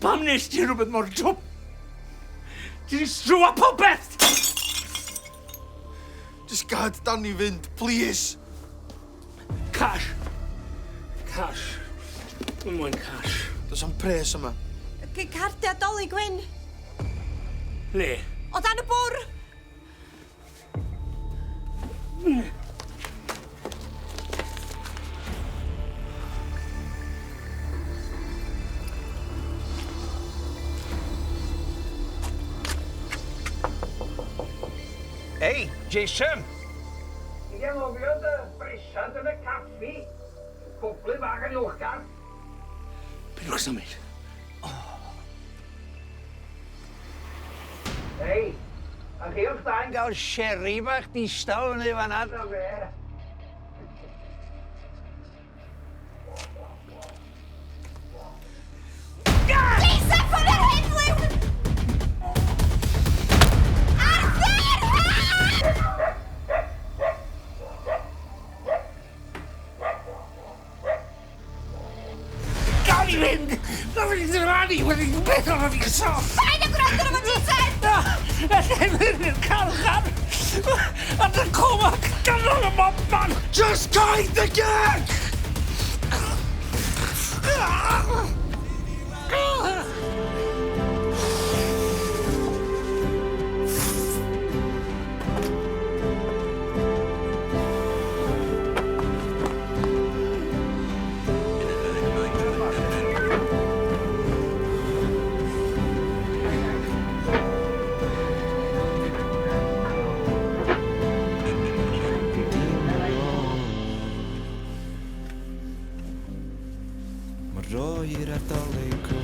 Pam nes ti rhywbeth mor dwp? Ti 'di strwa popeth! Just gad Danny fynd, please! Cash! Cash. Dwi'n moyn cash. Does am pres yma. Cardiau Dolig Wyn. Le? O dan y bwr! Ei, Jason! Ti 'di anghofio dy bresant yn y caffi. Cwplyn bach yn uwchgar. Peidiwch symud. Hei, a chi o'ch dau'n gael sherry bach distaw fyny fan'na ta be? Jason, ffonio'r heddlu! Arthur! Gawn ni fynd! Mae wedi diflannu wedi beth o'n fi soff! Paid â gwrando arno fo, Jason! Alla i fynd i'r carchar! A dy coma ganol y bobman! Just cau dy geg! Mor oer a Dolig o.